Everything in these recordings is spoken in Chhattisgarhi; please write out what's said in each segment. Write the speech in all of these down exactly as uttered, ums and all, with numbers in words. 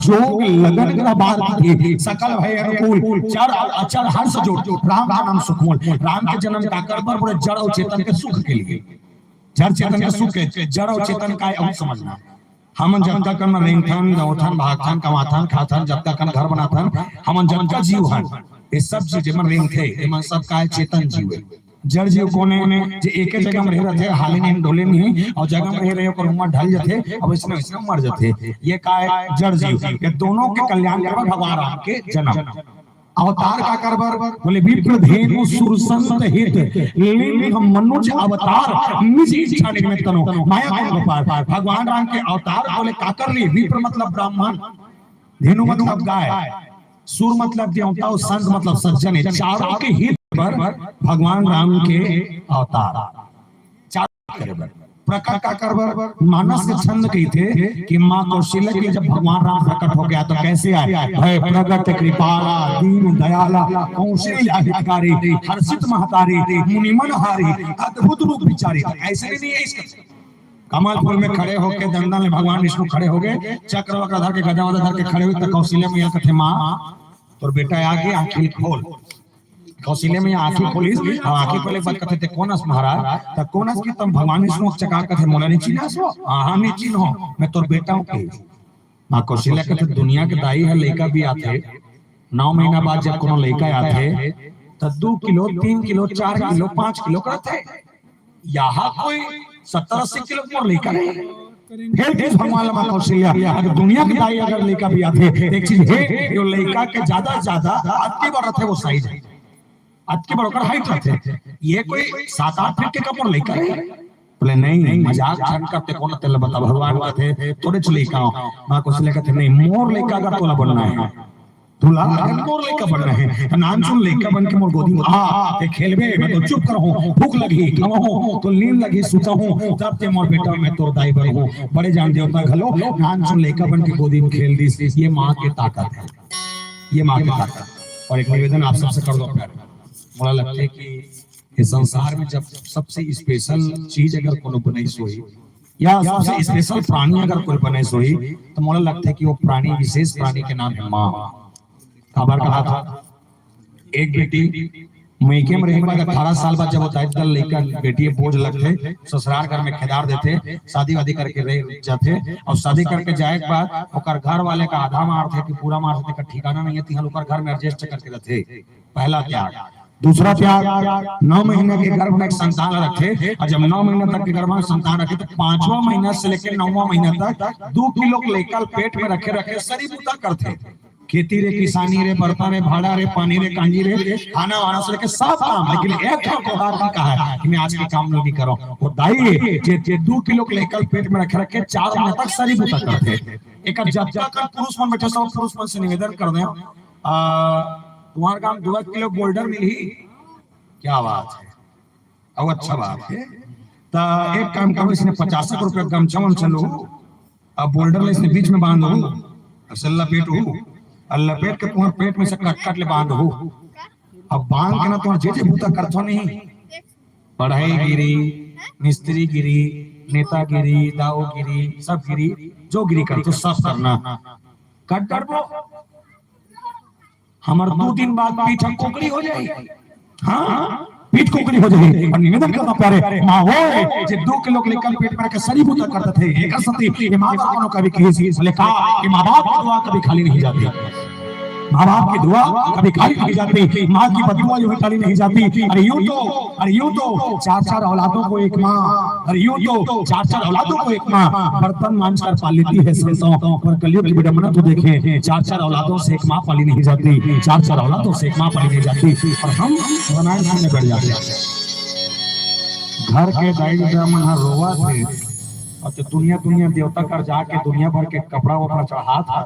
जोग लगन ग्रह बार की, सकल भय अनुकूल, चर और अचर हर्ष जोड़, राम का नाम सुखमूल। राम के जन्म काकर बर? बोले जड़ और चेतन के सुख के लिए। जड़ चेतन के सुख के, जड़ और चेतन का है, अहू समझना। हमन जतका कन रेंगथन, दौड़थन, भागथन, कमाथन, खाथन, जतका कन घर बनाथन, हमन जतका जीव हन, ये सब चीज मन रेंगथे, ये मन सब का है? चेतन जीव है। जड़ जीव कोन है? जे एके जगह में रहे रहथे, हाले नहीं, डोले नहीं, और जगह में रहे रहे ओकर उम्र ढल जाथे, अब इसने इसने मर जाथे। ये का है? जड़ जीव। ये दोनों के कल्याण के बर भगवान राम के जन्म। अवतार काकर बर? बोले विप्र धेनु सुर संत हित, लिंग मनुज अवतार, निज इच्छा निर्मित तनु, माया कुंभ पार। भगवान राम के अवतार बोले काकर लिए? विप्र मतलब ब्राह्मण, धेनु मतलब गाय, सुर मतलब देवता और संत मतलब सज्जन, ये चारों के हित बर भगवान राम के अवतार। चारों करे बर। प्रकट काकर बर? मानस के छंद कहिथे कि माँ कौशल्या के जब भगवान राम प्रकट हो गया तो कैसे आए? भय प्रगट कृपाला दीन दयाला कौशल्या हितकारी, हर्षित महतारी मुनि मन हारी, अद्भुत रूप विचारी। ऐसे भी नहीं है इसका। कमल फूल में खड़े होके दंडन ले भगवान विष्णु खड़े हो गए, चक्र वक्र धर के, गदा वदा धर के खड़े हुए, तो कौशल्या मैया कथे, माँ, तोर बेटा आगे, आँखी खोल। कौशल्या मैया आँखी खोलिस, हाँ, आँखी खोले के बाद कथे, "ते कोन अस महाराज?" त कोन अस कि तम भगवान विष्णु चका कथे, "मोला नहीं चिन्हस वो?" "हाँ, हाँ, नहीं चिन्हों, मैं तोर बेटा हूँ," कहिस। माँ कौशल्या कथे, दुनिया के दाई ह लइका भी आथे, नौ महीना बाद जब कोनो लइका आथे, त दू किलो, तीन किलो, चार किलो, पाँच किलो करथे। यहाँ कोई सत्तर अस्सी किलो के मोर लइका नहीं। फिर किस भगवान ला माँ कौशल्या, अगर दुनिया के दाई अगर लइका भी आथे, एक चीज है, यो लइका के ज्यादा से ज्यादा अतकी बड़ रथे वो साइज है, अतकी बड़ ओकर हाइट रथे। ये कोई सात आठ फीट के कम मोर लइका नहीं। बोले, नहीं, नहीं, मजाक झन करते, कोन तेला बता, भगवान कथे, थोड़े च लइका हो। माँ कौशल्या कथे, नहीं, मोर लइका अगर तोला बनना है, तोला अगर मोर लइका बनना है, तो नानचुन लइका बन के मोर गोदी में आ, ते खेलबे, मैं तो चुप करहूँ, भूख लगही, खावहूँ, तो नींद लगही, सुतहूँ, तब ते मोर बेटा, मैं तोर दाई बनहूँ। बड़े जान देवता घलो, नानचुन लइका बन के गोदी में खेल दिस, ये माँ के ताकत है, ये माँ के ताकत। और एक निवेदन आप सबसे कर दो प्यार, मोला लगथे कि ये संसार में जब सबसे स्पेशल चीज अगर कोनो बनइस होही या सबसे स्पेशल प्राणी अगर कोई बनइस होही, तो मोला लगथे कि वो प्राणी, विशेष प्राणी के नाम है माँ। काबर कहा था, एक बेटी मइके में रहे के बाद अठारह साल बाद जब वो दाई ददा लइका बेटी बोझ लगथे, ससुरार घर में खेदार देथे, शादी वादी करके रह जाथे, और शादी करके जाए के बाद ओकर घर वाले का आधा मारथे कि पूरा मारथे, तेकर ठिकाना नहीं है, तिहां ओकर घर में एडजस्ट करके रहथे। पहला त्याग। दूसरा त्याग, नौ महीना के गर्भ में एक संतान रखे, और जब नौ महीना तक के गर्भ में संतान रखे, तो पांचवा महीना से लेकर नौवां महीना तक दू किलो के लइका पेट में रखे रखे सरी बूता करथे। खेती रे, किसानी रे, बर्तन रे, भाड़ा रे, पानी रे, कांजी रे, खाना वाना से लेके सब काम, लेकिन एक ठो त्योहार भी कहा है कि मैं आज के काम नहीं करो। वो दाई हे, जे, जे दू किलो के लइका पेट में रखे रखे चार महीना तक सरी बूता करथे। एक जब तक पुरुष मन बैठे, सब पुरुष मन से निवेदन कर दे, आ, तुम्हारे काम दो किलो बोल्डर मिली। क्या बात है, अब अच्छा बात है। तो एक काम करो, इसने पचास रुपया गमछा वमछा लो, अब बोल्डर ले इसने बीच में बांधो, अब से लपेटो, और लपेट के तुम्हारे पेट में से कट कट ले बांधो। अब बांध के ना तुम्हारे जे जे बूता करथो नहीं, पढ़ाई गिरी, मिस्त्री गिरी, नेता गिरी, दाऊ गिरी, सब गिरी, जो गिरी करथो सब करना। कट डरबो, हमर दू दिन बाद पीठ कोकरी हो जाही। हाँ, पीठ कोकरी हो जाही। और निवेदन करना प्यारे, माँ होय, जे दू किलो के लइका पेट में रखे सरी बूता करत हे, एकर सती ये माँ बाप कोनो कभी कहिस, बोले का, ये माँ बाप की दुआ कभी खाली नहीं जाती। माँ बाप की दुआ कभी खाली नहीं जाती, माँ की बददुआ यूं खाली नहीं जाती। अरे यूं तो, अरे यूं तो चार चार औलादों को एक माँ, अरे यूं तो चार चार औलादों को एक माँ बर्तन मांज कर पाल लेती है संतों, पर कलयुग की विडंबना तो देखें, चार चार औलादों से एक माँ पाली नहीं जाती, चार चार औलादों से एक माँ पाली नहीं जाती। और हम रामायण सुनने बैठ जाते हैं। घर के दाई ददा मन ह रोवत हे, और तो दुनिया दुनिया देवता कर जाके दुनिया भर के कपड़ा वपड़ा चढ़ात हे,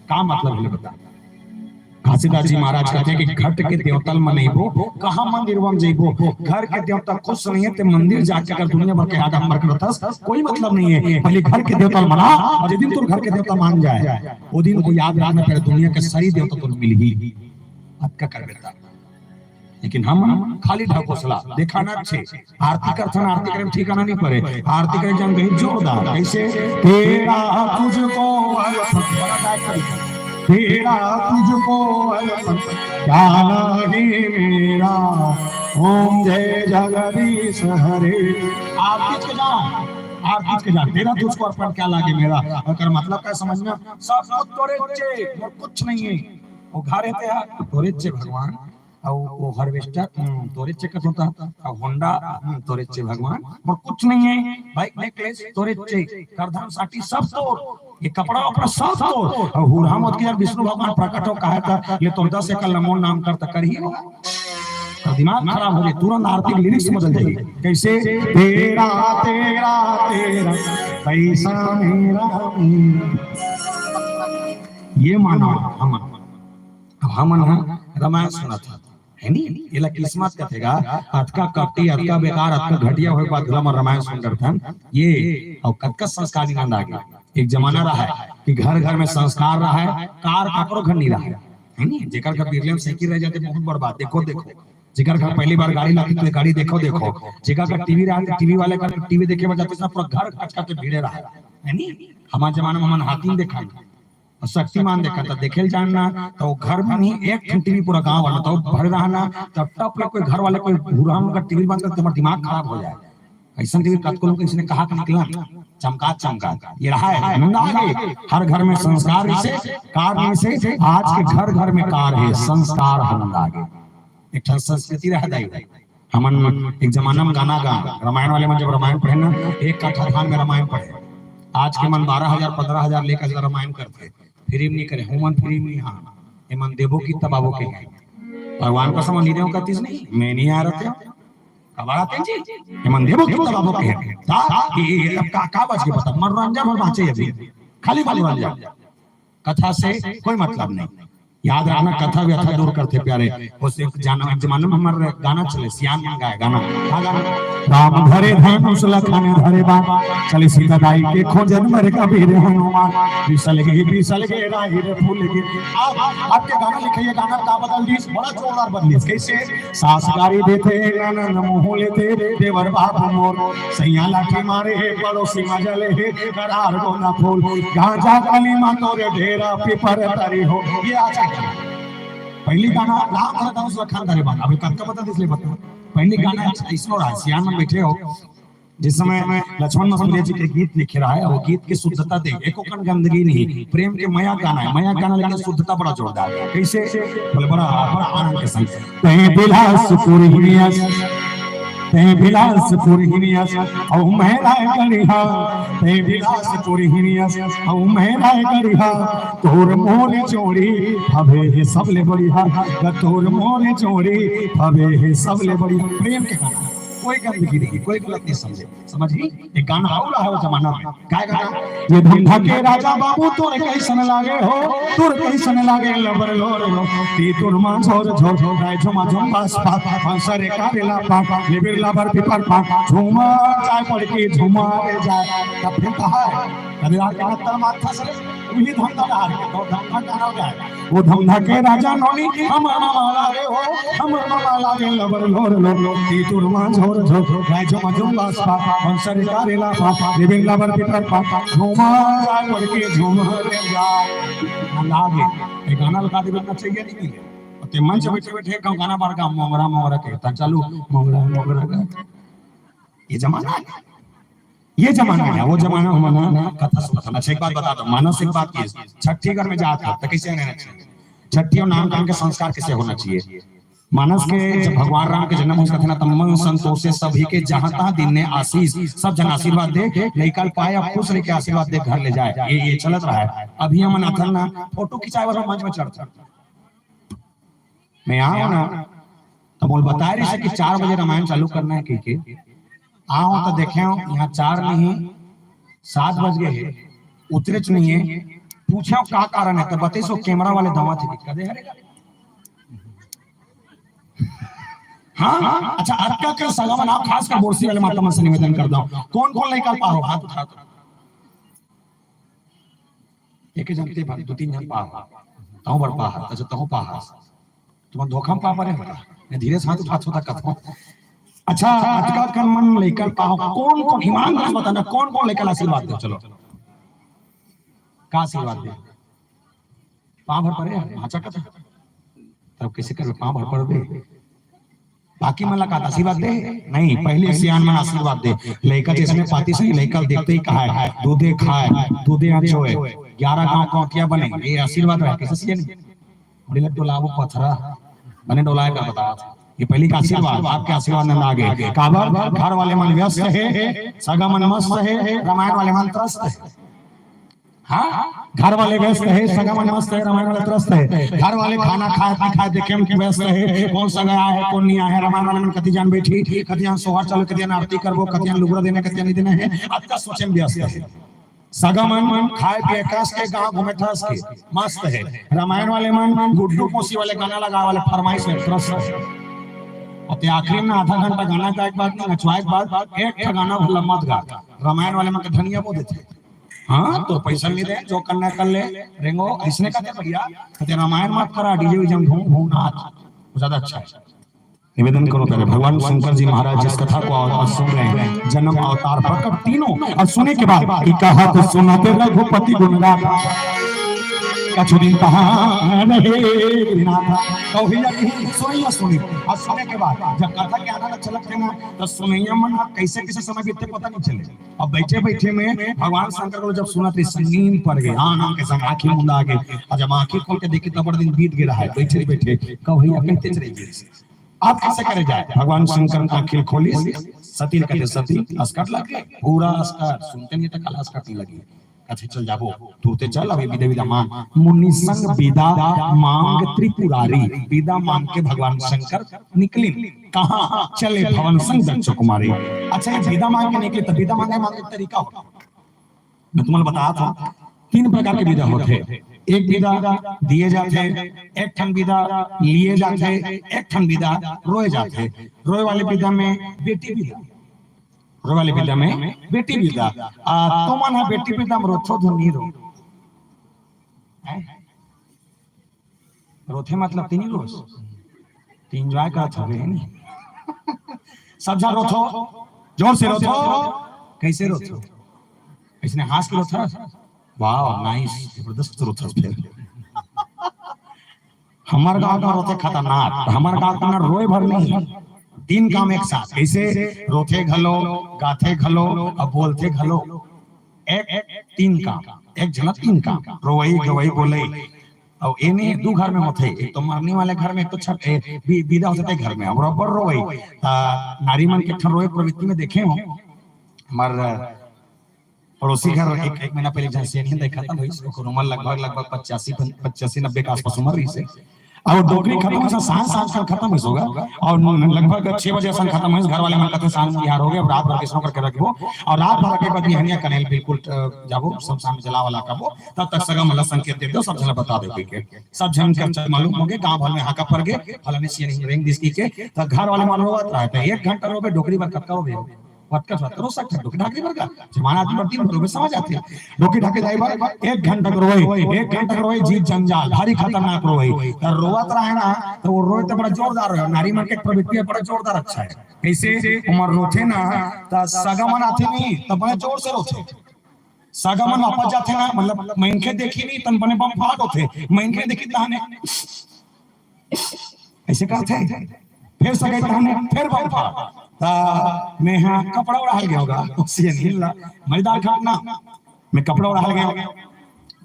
का मतलब है बता? घासीदास जी महाराज कहते हैं कि घट के देवता ल मनइबो, कहाँ मंदिर में जइबो? घर के देवता खुश नहीं है, ते मंदिर जाके अगर दुनिया भर के आडंबर करतस, कोई मतलब नहीं है। पहले घर के देवता ल मना, और जिस दिन तोर घर के देवता मान जाए, वो दिन को याद रखना, फिर दुनिया के सारी देवता तो मिलही। अब क्या कर बेटा? लेकिन हम खाली ढकोसला, देखा ना अच्छे। आरती करथन, आरती करे में ठिकाना नहीं पड़े। आरती करे जान कहीं जोरदार, कैसे? तेरा तुझको अर्पण, बड़ा गायक तरीका। तेरा तुझको अर्पण, क्या लागे मेरा, ओम जय जगदीश हरे। आरती के जान, आरती के जान, तेरा तुझको अर्पण, क्या लागे मेरा। ओकर मतलब का समझना, सब कुछ तोरे चे, मोर कुछ नहीं है। वो घर है तेरा, तोरे चे भगवान। अउ वो हार्वेस्टर, हम्म, तोरे चे कथों ता, अउ होंडा, हम्म, तोरे चे भगवान, मोर कुछ नहीं है, बाइक नेकलेस तोरे चे, करधन साटी सब तोर, ये कपड़ा वपड़ा सब तोर। अउ हुरहा मत के यार, विष्णु भगवान प्रकट हो कहा था, ये तोर दस एकड़ ल मोर नाम कर त करही हो। तो दिमाग खराब हो जाए, तुरंत आरती के लिरिक्स बदल जाए। कैसे? तेरा, तेरा, तेरा, पैसा मेरा, मेरा। ये मानो हमन, अब हमन ह रामायण सुनत हन, है नी? एला किस्मत कथे गा। अतका कपटी, अतका बेकार, अतका घटिया होए के बाद घलो हमन रामायण सुन डरथन। ये अउ कतका संस्कार निकंद आगे। एक जमाना रहा है कि घर घर में संस्कार रहा है, कार काकरो घर नहीं रहा है, है नी? जेकर घर बिरले में साइकिल रह जाते, बहुत बड़ बात। देखो, देखो, जेकर घर पहली बार गाड़ी लागे तो गाड़ी देखो, देखो, जेकर घर टीवी रहा तो टीवी वाले घर टीवी देखे बर जाते, सब पूरा घर कचका के भीड़े रहा है, है नी? हमारे जमाना में हमन हातिम देखा, अउ शक्तिमान देखा, त देखे ल जान ना, त वो घर में नहीं, एक ठन टीवी पूरा गांव वाला, त वो भर रहा ना, तब टप ले कोई घर वाले कोई बूढ़ा उनका टीवी बंद करते, हमारा दिमाग खराब हो जाए। ऐसा टीवी कतको लोग इसने कहा कि निकला, चमका चमका, ये रहा है, आनंद आ गए। हर घर में संस्कार इसे, कार इसे, आज के घर घर में कार है, संस्कार आनंद आ गए। एक ठन संस्कृति रह दाई। हमन एक जमाना में गाना गा, रामायण वाले मन जब रामायण पढ़े ना, एक कट्ठा धान में रामायण पढ़े। आज के मन बारह हजार, पन्द्रह हजार लेकर रामायण करथे, फिल्म नहीं करे, हुमन फिल्म नहीं, हाँ, एमन देबो की तबाबो के हैं। भगवान कसम नहीं देव कतीस नहीं, मैं नहीं आ रहते हो। कब आ रहते हैं जी? एमन देबो की तबाबो के हैं। ता, ये, ये, ये, अब का, का बच के बता, मनोरंजन और बाँचे अभी, खाली मनोरंजन। कथा से कोई मतलब नहीं। याद रखना, कथा व्यथा दूर करथे प्यारे। उस एक जाना, एक जमाना में हमारे गाना चले, सियान मन गाए गाना। का गाना? राम धरे धनुष लखन धरे बाण, चले सीता दाई के खोजन मर कबीर हनुमान। बिसल गे, बिसल गे राही रे फूल गे। आप, आपके गाना लिखे, ये गाना का बदल दीस, बड़ा जोरदार बदल दीस। कैसे? सास गारी देथे, ननद मुँह लेथे, देवर बाप मोर। सैया लाठी मारे हे, पड़ोसी मजा ले हे, करार गोंदा फूल। गांजा कली मा तोरे डेरा पीपर तरी हो। ये आज का गाना। पहली गाना राम धरे धनुष लखन धरे बाण। अभी कब का बता दिस ले बता। पहली गाना ऐसनो रहा, सियान में बैठे हो। जिस समय लक्ष्मण मसूरिया जी के गीत लिखे रहा है, वो गीत की शुद्धता देख, एको कण गंदगी नहीं, प्रेम के मया गाना है, मया गाना लेकिन शुद्धता बड़ा जोरदार है। कैसे? बोले बड़ा, बड़ा आनंद के संग। तैं बिलासपुर हिनियस, तैं बिलासपुर हिनियस, अउ मैं रायगढ़िया, तैं बिलासपुर हिनियस, अउ मैं रायगढ़िया, तोर मोर जोड़ी हवे हे सबले बढ़िया, तोर मोर जोड़ी हवे हे सबले बढ़िया। प्रेम के गाना, कोई गंदगी नहीं, कोई गलत नहीं समझे। समझ गई? एक गाना और रहा है वो जमाना में। काय गाना? ये धंधा के राजा बाबू तोर कैसन लागे हो, तोर कैसन लागे लबर लोर लो, ती तोर मां झोर झोर, राय झुमा झुम बास पा, पांसरे का बेला पा, लिबिर लबर पिपर पा, झुमा जाए पड़ की झुमा रे जाए। तब फिर कहा है, कदे आके नत्ता माथा से, वही धंधा डाल के, तो धंधा गाना हो जाएगा। वो धंधा के राजा नोनी, हमर मामा लागे हो, हमर मामा लागे लबर लोर लो, ती तुरमा झोर झोर, राय झुमा झुम बास पा, हम सरकारे ला पा, विभिन्न लबर पितर पा, झुमा जाए पड़ के झुमा रे जाए। लागे, ये गाना लगा दे, बनना चाहिए नहीं मिले। ते मंच बैठे बैठे गाँव गाना बार गा, मोंगरा मोंगरा के, ता चालू, मोंगरा मोंगरा का। ये जमाना है, ये जमाना है, वो जमाना हमारा ना कथा सुनता। अच्छा, एक बात बता दो, मानस एक बात की, छठीगढ़ में जात है, तो कैसे रहना चाहिए? छठी और नामकरण के संस्कार कैसे होना चाहिए? मानस के जब भगवान राम के जन्म होइस कथे ना, त मन संतोषे सभी के जहाँ तहाँ दीन्हे आशीष, सब जन आशीर्वाद दे, लइका ल पाए, अब खुश रह के आशीर्वाद दे घर ले जाए। ये, ये चलत रहा है। अभी हमन आथन ना, फोटो खिंचाए वाला मंच में चढ़थन। मैं आऊँ ना, तो मोल बताए रहिस कि चार बजे रामायण चालू करना है, कह के आऊँ तो देखे हूँ यहाँ चार नहीं, सात बज गए है, उतरेच नहीं है। पूछे हूँ का कारण है, तो बतेसो कैमरा वाले दवा थे, कदे हरे। हाँ, अच्छा, अतका के संगमन आप खास कर बोरसी वाले माता मन से निवेदन कर दो, कौन कौन लइका पाहो हाथ उठा दो। एक जन ते भर, दो तीन जन पाहो, तहूँ बर पाहा, अच्छा तहूँ पाहा। तुम धोखा में पा परे हो का? मैं धीरे से हाथ उठा छोटा कथो। अच्छा, अतका कन मन लइका पाओ, कौन कौन ईमानदार से बताना, कौन कौन लइका ला आशीर्वाद दे? चलो, का आशीर्वाद दे? पाँव भर परे, भांचा कथा। तब कैसे करबे, पाँव भर पड़बे? बाकी मन ला का आशीर्वाद दे? नहीं, पहले सियान मन आशीर्वाद दे। लइका जैसने पाती सही, लइका देखते ही कहाय, दूधे खाय, दूधे अचोय, ग्यारह गांव कौतिया बने, ये आशीर्वाद रहा। कैसे सियान? थोड़ी लग डोलाबो पथरा, बने डोलाय का बता। ये पहली का आशीर्वाद, आपके आशीर्वाद नंद आगे। काबर? घर वाले मन व्यस्त हे, सगा मन मस्त हे, रामायण वाले मन त्रस्त हे। हाँ, घर वाले व्यस्त हे, सगा मन मस्त हे, रामायण वाले त्रस्त हे। घर वाले खाना खाए ना खाए देखे में व्यस्त हे, कौन सगा आए हे, कौन नहीं आए हे, रामायण वाले मन कति जान बैठी, कति जान सोहर चलो, कति जान आरती करबो, कति जान लुगरा देना, कति जान नहीं देना हे, अतका सोचे में व्यस्त हे। सगा मन खाए पिए कस के, गाँव घूमे ठस के, मस्त हे। रामायण वाले मन गुड्डू कोसी वाले गाना लगाए वाले फरमाइश में त्रस्त हे। अते आखिरी में आधा घंटा गाना गाए के बाद, नचवाए के बाद एक ठा गाना भला मत गा। रामायण वाले मन के धनिया बो देथे। हाँ, तो पैसा नहीं दे, जो करना कर ले, रेंगो, ऐसने कहते भैया, कहते रामायण मत करा, डीजे वीजे में घूम, घूम नाच, वो ज्यादा अच्छा है। निवेदन करो प्यारे, भगवान शंकर जी महाराज जिस कथा को आप सुन रहे हैं, जन्म अवतार प्रकट तीनों, और सुने के बाद कि कहत सुनत रघुपति गुण गाथा, कछु दिन तहाँ रहे गिरिनाथ। कौहिया की सुनैया सुनी, और सुने के बाद जब कथा के आनंद अच्छा लगथे ना, तो सुनैया मन कैसे कैसे समय बीतथे पता नहीं चले। अब बैठे बैठे में भगवान शंकर को जब सुनत रही, संगीन पड़ गए, हाँ नाम के संग आंखी मुंदा आ गए, और जब आंखी खोल के देखी तब बड़ा दिन बीत गया है, बैठे बैठे कौहिया कहते चले गए। अब कैसे करे जाए? भगवान शंकर आंखी खोली, सती कहते सती, अस्कट लग गए, पूरा अस्कट, सुनते नहीं तो काला अस्कट नहीं लगी। अच्छा चल जाबो, तुरते चल, अभी बिदा बिदा मांग। मुनि संग बिदा मांग त्रिपुरारी, बिदा मांग के भगवान शंकर निकलिन। कहाँ? चले भवन संग दक्ष कुमारी। अच्छा, ये बिदा मांग के निकले, तो बिदा मांगे, मांगे तरीका हो, मैं तुम्हें बता था। तीन प्रकार के बिदा होते। एक बिदा दिए जाते, एक ठन बिदा लिए जाते, एक ठन बिदा रोए जाते। रोए वाले बिदा में बेटी बिदा, रोए वाले बिदा में बेटी बिदा। आ, तुमन हा बेटी बिदा में रोथो धुन नहीं रो। हैं? रोथे मतलब तीन ही रोज। तीन एंजॉय करत हवे, है नी? सब झन रोथो, जोर से रोथो। कैसे रोथो? इसने हंस के रोथा। वाह, नाइस, जबरदस्त रोथा फिर। हमार गांव का रोथे खतरनाक, तो हमार गांव का ना रोए भर नहीं, तीन काम एक साथ। कैसे? रोथे घलो, गाथे घलो, अब बोलथे घलो। एक, एक, तीन काम, एक झन तीन काम, रोवई, गवई, बोलई। अब एने दू घर में होथे, एक तो मरनी वाले घर में, एक तो छठ, ए, बी-, बिदा होथे ते घर में, अब बरोबर रोवई। ता नारी मन के ठन रोए प्रवृत्ति में देखे हो, हमार पड़ोसी घर एक, एक महीना पहले जहाँ से नहीं देखा था भाई, ओकर उम्र लगभग, लगभग पचासी, पचासी नब्बे के आसपास उम्र रही से। और डोकरी खत्म होइस, सांझ, सांझ कर खत्म होइस होगा। और लगभग छह बजे असन खत्म होइस, घर वाले मन कहते सांझ बिहार हो गए, अब रात भर कैसनो करके रखबो। और रात भर के बाद बिहनिया कनेल बिल्कुल, अ, जाबो, सब सामने जला वाला करबो, तब तक सगा मन ला संकेत दे दो, सब झन ला बता दो के। सब झन कर मालूम हो गए, गांव भर में हाका पड़ गए, फलाने सियान रेंग दिस की के, तो घर वाले मन रोवत रहते, एक घंटा रोबे, डोकरी बर कतका रोबे? वतका, वतका रो सकथे, डोकी ढाकी बर का? जवान आदमी बर दिन भर में समझ आथे। डोकी ढाकी जाए बर एक घंटा रोए, एक घंटा रोए, जीव जंजाल, भारी खतरनाक रोए। त रोवत रहे ना, त वो रोए त बड़ा जोरदार रहे। नारी मन के प्रवृत्ति बड़ा जोरदार अच्छा है। कैसे? उमर रोथे ना, त सगा मन आथे नहीं, त बड़े जोर से रोथे। सगा मन वापस जाथे ना, मतलब, मनखे देखी नहीं, तन बने बम फाट होथे। मनखे देखी तहने ऐसे करथे, फिर सगई तहने, फिर बम फाट। ता मैं हा कपड़ा ओढ़ाल गया होगा, उसी नीला, मैं दाल खाना, मैं कपड़ा ओढ़ाल गया,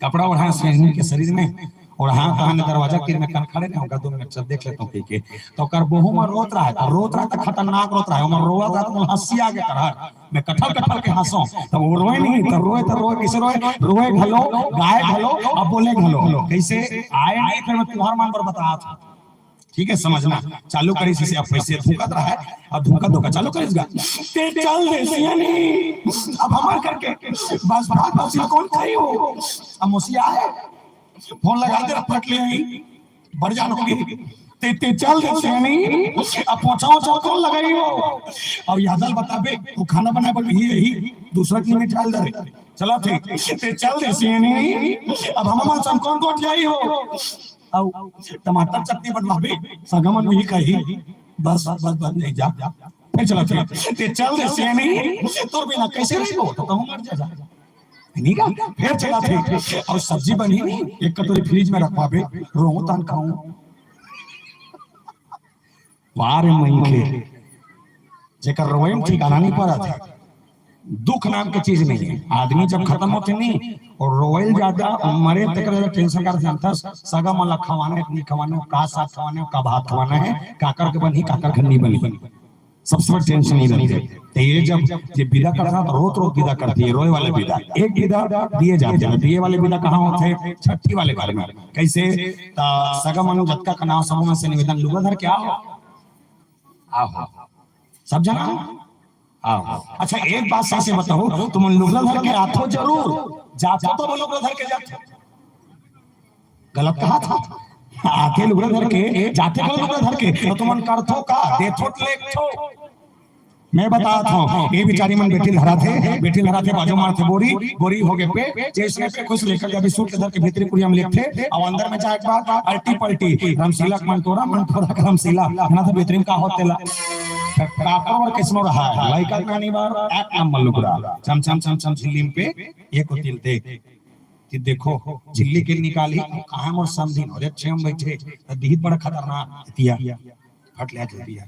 कपड़ा ओढ़ा से के शरीर में, और हाँ, तहने दरवाजा के मैं कन खड़े नहीं होगा, दो मिनट सब देख लेता हूँ, कह के। तो कर बहू में रोत रहा है, तो रोत रहा तो खतरनाक रोत रहा है, उमर रोवत रहा तो हंसी आगे कर, मैं कठल कठल के हंसो, तब वो रोए नहीं, तब रोए, तब रोए, कैसे रोए? रोए घलो, गाए घलो, अब बोले घलो। कैसे? आए नहीं, फिर मैं तुम्हार मन पर बता था। ठीक है, समझना चालू करी, इसे अब पैसे धोखा रहा है, अब धोखा धोखा चालू करेगा। ते चल दे सियानी, अब हमार करके बस बात बस कौन कही हो? अब मुसिया है, फोन लगा दे, पट ले आई, बढ़ जान होगी। ते, ते चल दे सियानी, अब पहुंचाओ, चल कौन लगाई हो? और यादल बताबे, वो खाना बनाए पर यही, यही, दूसरा की में डाल दे। चला थे, ते चल दे सियानी, अब हम मन सन कौन कौन जाई हो? अउ टमाटर चटनी बनवाबे, सगा मन भी कही, "बस, बस, बस, बस, नहीं जा।" फिर चला, चला। ते चल दे, सियानी, तोर बिना कैसे रहिबो? तो कहूँ मर जा, जा। नहीं का? फिर चला थे। अउ सब्जी बनी, एक कटोरी फ्रिज में रखवाबे, रोहूं तान खाऊं। वाह रे मनखे, जेकर रोए में ठिकाना नहीं पड़त हे। दुख नाम के चीज नहीं है। आदमी जब खत्म होथे नहीं, अउ रोवइल ज्यादा, अउ मरे तेकर ज्यादा टेंशन करथे, जानथस, सगा मन ला खवाना हे, नहीं खवाना हे, का साग खवाना हे, का भात खवाना हे, काकर के बनही, काकर के नहीं बनही, सबसे बड़ टेंशन नहीं रहथे। तो ये जब ये विदा करथे ना, तो रोत रोत विदा करथे, ये रोए वाले विदा। एक विदा दिए जाथे, दिए वाले विदा कहाँ होथे? छट्ठी वाले घर में। कैसे? त सगा मन जतका के नाव, समूह में से निवेदन, लुगरा धर के आओ, आओ, सब जना आओ। अच्छा, एक बात सही से बताओ, तुमन लुगरा धर के आथो जरूर, जाथो तो लुगरा धर के जाथो। गलत कहा था। आथे लुगरा धर के, जाथे कौन लुगरा धर के? तो तुमन करथो का? देथो त लेगथो। मैं बतात हूँ, ये बिचारी मन बेटी ल धराथे, बेटी ल धराथे, बाजू मारथे बोरी, बोरी हो गे पे, जैसने पे खुश लेकर जब सूट के धर के भीतरी कुड़िया में लेगथे, अउ अंदर में जाए के बाद अल्टी पल्टी, रमसीला के मन टोरा, मन टोरा के रमसीला, ना तो भीतरी में का होथे ला। काकर बर कइसनो रहा हे, लइका के नानी बर एक नंबर लुगरा, चम चम चम चम झिल्ली में पे, ये को तिलते। कि देखो, झिल्ली के निकाली, कहाँ मोर समधिन हो रे, छेम बैठे, त दिहित बड़ा खतरनाक, तिया, फट ले झिल्लिया।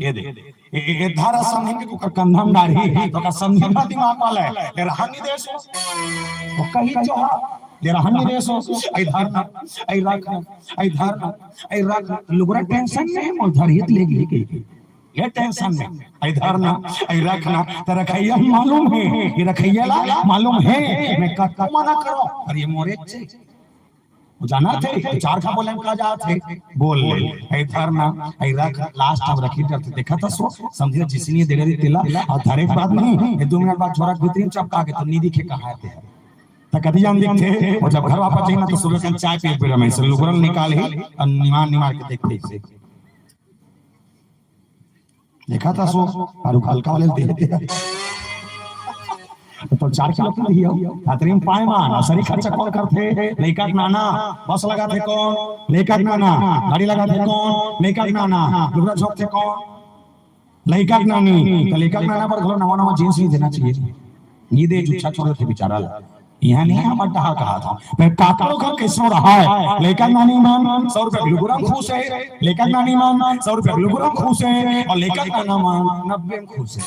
ये दे, ए, ए, ए धारा समधिन के ओकर कंधा में डारी, तो ओकर समधिन बड़ा दिमाग वाला हे, ले रहन नहीं देस हो। वो कही जो हा, ले रहन नहीं देस हो, ऐ धर ना, ऐ रख ना, ऐ धर ना, ऐ रख ना, लुगरा टेंशन में हे, मोर धरियत ले गई कही। ये टेंशन में, ऐ धर ना, ऐ रख ना, त रखइया ल मालूम हे, ये रखइया ला मालूम हे, मैं कतको मना करो, पर ये मोरे चे। वो जाना थे, चार खा बोले का जात हे, बोल ले, ऐ धर ना, ऐ रख, लास्ट अब रखी डरथे, देखा था सो, समझे जिसने दे रही तिला, अउ धरे के बाद नहीं, ये दो मिनट बाद छोरा भीतरी में चपका के तो नहीं दिखे कहाँ थे। त कभी जान दिखथे, वो जब घर वापस जाए ना तो सुबह कन चाय पी के बेरा में से लुगरा ल निकाल ही, अउ निमान निमार के देखथे इसे। देखा था सो, और हल्का वाले दे देते हैं। तो चार किलो के दियो, खतरी में पाए मान, सरी खर्चा कौन करथे? लइका के नाना, बस लगाथे कौन? लइका के नाना, गाड़ी लगाथे कौन? लइका के नाना, लुगरा झोंकथे कौन? लइका के नानी, तो लइका के नाना बर घलो नवा नवा जींस नहीं देना चाहिए। नहीं दे, जुच्छा छोड़ देथे बेचारा ला। यहाँ नहीं, हम अड्डा कहा था। मैं काकरो घर कैसो रहा है। लइका नानी मन सौ रुपया लुगरा म खुश हे, लइका नानी मन सौ रुपया लुगरा म खुश हे, अउ लइका नाना मन नब्बे म खुश हे।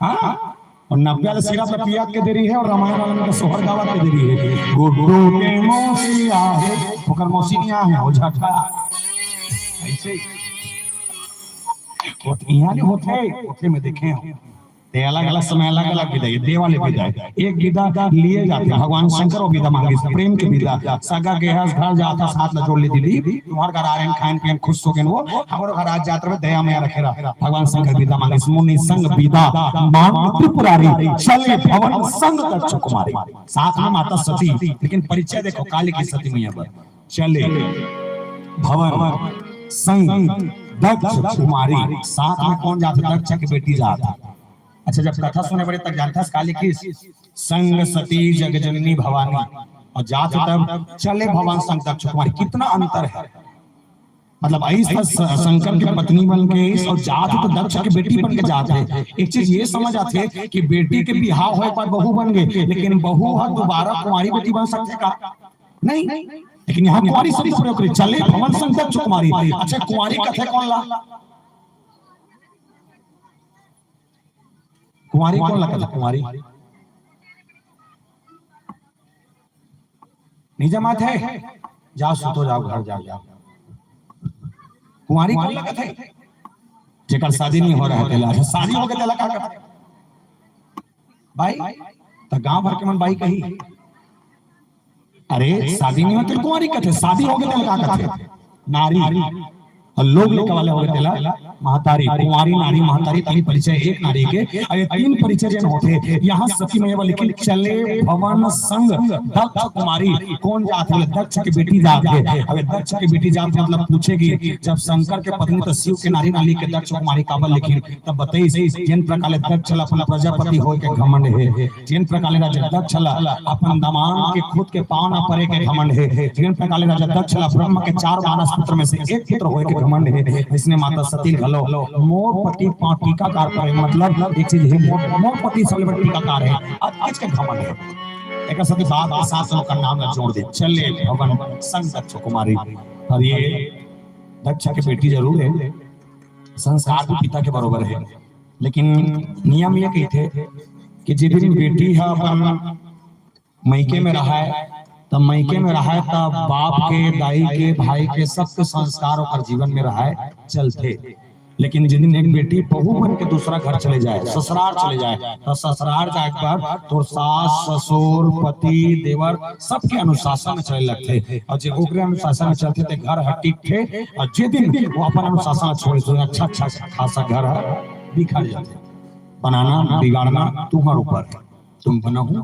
हाँ? अउ नब्बे वाले सिरा पे पिया के देरी हे, अउ रामायण वाले मन के सोहर गावा के देरी हे। गुड्डू के मौसी आहे, ओकर मौसी नहीं आहे, वो झटका। ऐसे ही। वो तो यहाँ नहीं होथे, होथे में देखे हो। ते अलग-अलग समय अलग-अलग विदा, ये दे वाले विदा हे। एक विदा लिए जाथे, भगवान शंकर वो विदा मांगे, प्रेम के विदा। सगा गे हस घर जाथस, हाथ ला जोड़ ले दीदी, तुम्हार घर आ रहे हैं, खाएन पिएन, खुश हो गए वो, हमरो घर आज जात रहे, दया मया रखे रहा। भगवान शंकर विदा मांगे, मुनि संग विदा मांग त्रिपुरारी, चले भवन संग दक्ष कुमारी। साथ में माता सती, लेकिन परिचय देखो, काली के सती मैया पर। चले भवन संग दक्ष कुमारी, साथ में कौन जाथे? दक्ष के बेटी जाथे। अच्छा, जब कथा सुने बड़े तक जानथस काली किस संग सती जगजननी भवानी, अउ जात तब चले भवन संग दक्ष कुमारी, कितना अंतर हे। मतलब, अइस त स-, शंकर के पत्नी बन के अइस अउ जात तो दक्ष के बेटी बन के जात हे। एक चीज ये समझ आथे कि बेटी के बिहाव होए के बाद बहू बन गए, लेकिन बहू ह दोबारा कुंवारी बेटी बन सकथे का? नहीं। लेकिन यहाँ कुंवारी शब्द प्रयोग करे, चले भवन संग दक्ष कुमारी। अच्छा, कुंवारी कथे कौन ला? कुंवारी कौन लगत हे? कुंवारी नहीं जमात हे, जाओ सुतो, जाओ घर जाओ, जाओ। कुंवारी कौन लगत हे? जेकर शादी नहीं हो रहा हे तेला। अच्छा, शादी हो गए तेला का कहत हे? बाई, त गांव भर के मन बाई कही। अरे, शादी नहीं होते कुंवारी कहते, शादी हो गए तेला का कहते? नारी। अउ लोग लइका वाले हो गए तेला महतारी, कुंवारी नारी महतारी, तीन परिचय एक नारी के। अउ ये तीन परिचय जेन होथे, यहाँ सती मैया बोले कि चले भवन संग दक्ष कुमारी। कौन जात बोले? दक्ष के बेटी जात हे। अब ये दक्ष के बेटी जात मतलब पूछेगी, जब शंकर के पत्नी तो शिव के नारी नाली के दक्ष कुमारी काबर लिखिन, तब बताइस, जेन प्रकार ले दक्ष ला अपन प्रजापति होय के घमंड हे, जेन प्रकार ले राजा दक्ष ला अपन दमांद के खुद के पाँव ना परे के घमंड हे, जेन प्रकार ले राजा दक्ष ला ब्रह्म के चार मानस पुत्र में से एक पुत्र होय के घमंड हे, इसने माता सती घलो मोर पति पाँव टीकाकार परे, मतलब एक चीज हे, मोर, मोर पति सबले बड़े टीकाकार हे, अतकेच के घमंड हे। एकर साथे बाप के साथ ओकर नाम ला जोड़ दे, चले भवन संग दक्ष कुमारी। अउ ये दक्ष के बेटी जरूर हे, संस्कार भी पिता के बरोबर हे, लेकिन नियम ये कहिथे कि जे दिन बेटी ह अपन मइके में रहय, त मइके में रहय, त बाप के, दाई के, भाई के, सबके संस्कार ओकर जीवन में रहय, चलथे। लेकिन जे दिन एक बेटी बहू बन के दूसरा घर चले जाय, ससुरार चले जाय, त ससुरार जाय के बाद तोर सास, ससुर, पति, देवर, सबके अनुशासन में चले लगथे। अउ जे ओकरे अनुशासन में चलथे, ते घर ह टिकथे। अउ जे दिन वो अपन अनुशासन छोड़ दे, अच्छा, अच्छा खासा घर ह बिखर जाथे। बनाना, बिगाड़ना तुम्हर ऊपर, तुम बनाहू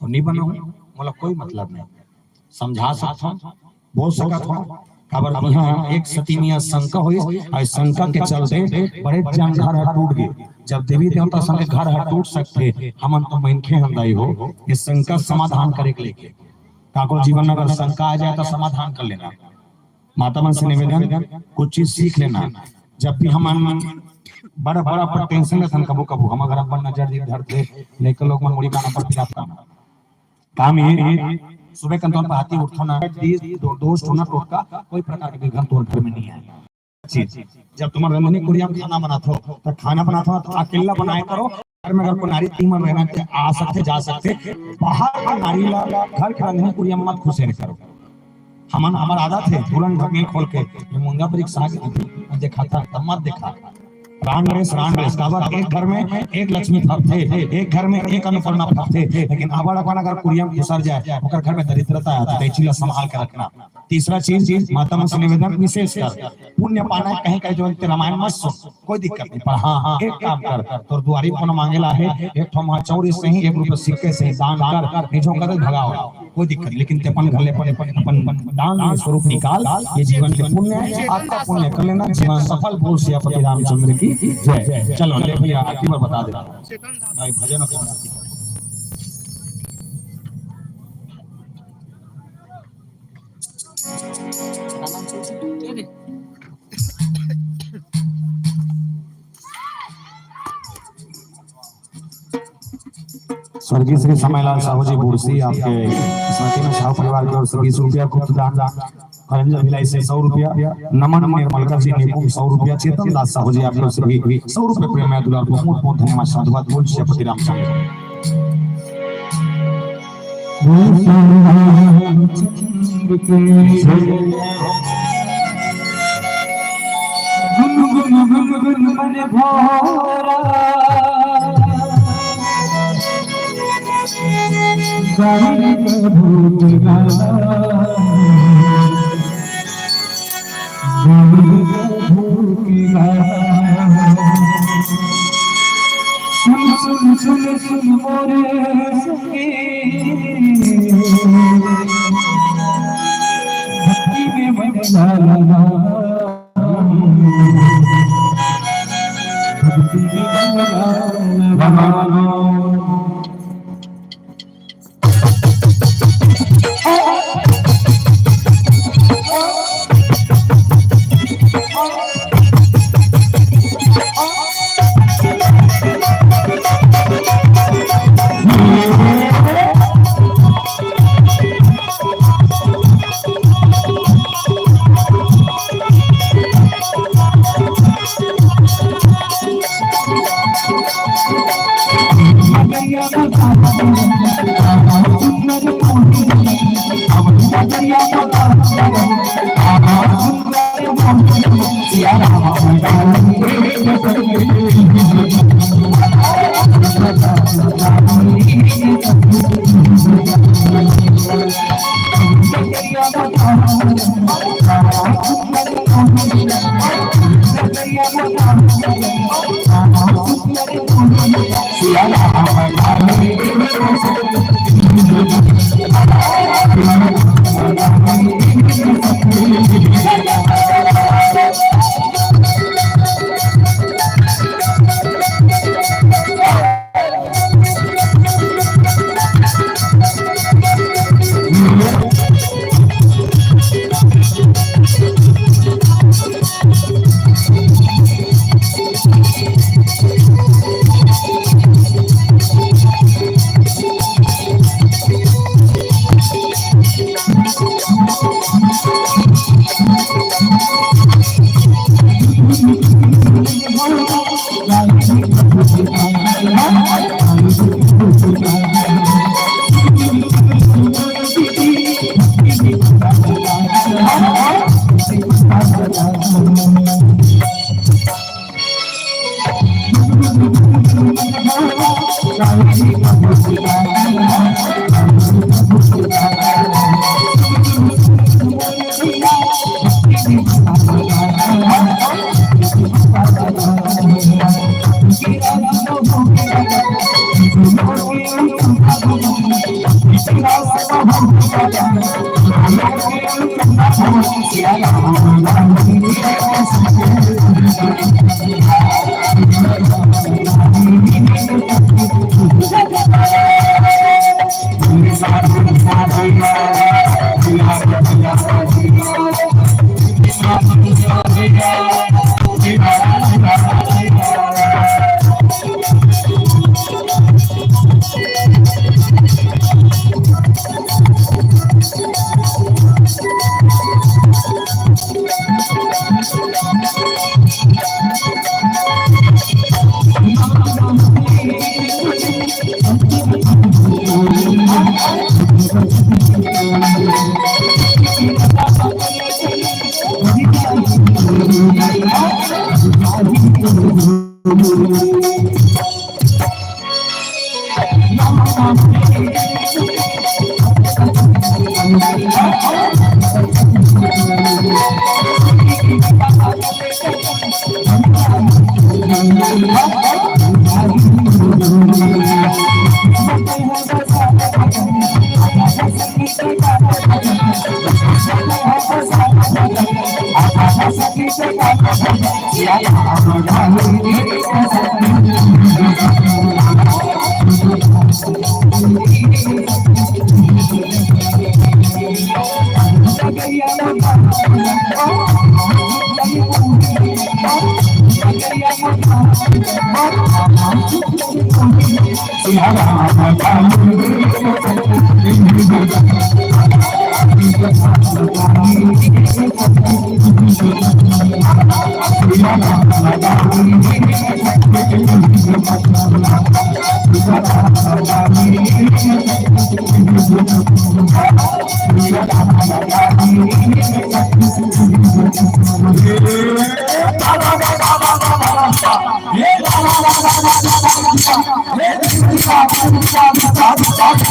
अउ नहीं बनाहू, मोला कोई मतलब नहीं। समझा सकत हूँ, बोल सकत हूँ, काबर इहाँ एक सती मैया शंका होइस, अउ शंका के चलते बड़े जन घर ह टूट गे। जब देवी देवता संग घर ह टूट सकथे, हमन तो मनखे हन दाई हो, ये शंका समाधान करे के लेके। काकरो जीवन में अगर शंका आ जाय, तो समाधान कर लेना। माता मन से निवेदन, कुछ चीज सीख लेना। जब भी हमन बड़ा, बड़ा पर टेंशन रहथन, कभू, कभू हमर घर अपन नजर धरथे, लइका लोग मन मुड़ी काना पर फिराथन। काम ये, सुबह कंतौन पहाती उठथो ना, दो-, दोष होना टोटका, कोई प्रकार के विघ्न तोर घर में नहीं आए। चीज, जब तुमन रंधनी कुरिया में खाना बनाथो, तो खाना बनाथो ना, तो अकेला बनाए करो। घर में अगर कोई नारी तीन मन रहना, ते आ सकथे, जा सकथे, बाहर के नारी ला घर के रंधनी कुरिया में मत खुसेर करो। हमन, हमर आदत हे, तुरंत ढकेल खोल के, ये मुंगा पर एक साग देखा था, तब मत देखा। रांड रेस, रांड रेस, काबर एक घर में एक लक्ष्मी फरथे, एक घर में एक अन्नपूर्णा फरथे, लेकिन आबड़ अपन अगर कुरिया में घुसर जाए, ओकर घर में दरिद्रता आथे, तो ये चीज ला संभाल के रखना। तीसरा चीज, माता मन से निवेदन, विशेषकर पुण्य पाना हे, कहीं, कहीं जो ते रामायण मत सुन, कोई दिक्कत नहीं, पर हाँ, हाँ, एक काम कर, तोर दुआरी कोनो मांगे ला हे, एक ठो महा चौरी सही, एक रुपया सिक्के सही दान कर, निजो कर भगाओ। कोई दिक्कत, लेकिन ते अपन घर ले अपन, अपन, अपन दान स्वरूप निकाल। ये जीवन के पुण्य हे, आपका पुण्य कर लेना, जीवन सफल। बोल सियापति रामचंद्र की जय। चलो ले भैया, आरती पर बता दे भाई, भजन और आरती कर। स्वर्गीय श्री समयलाल साहू जी बुड़सी, आपके स्मृति में साहू परिवार की ओर से बीस रुपया गुप्त दान, हरेंद्र भिलाई से सौ रुपया, नमन निर्मलकर जी निकुम सौ रुपया, चेतन दास साहू जी आपकी ओर से भी सौ रुपये प्रेम दुलार, बहुत बहुत धन्यवाद, साधुवाद। बोल सियापति रामचंद्र।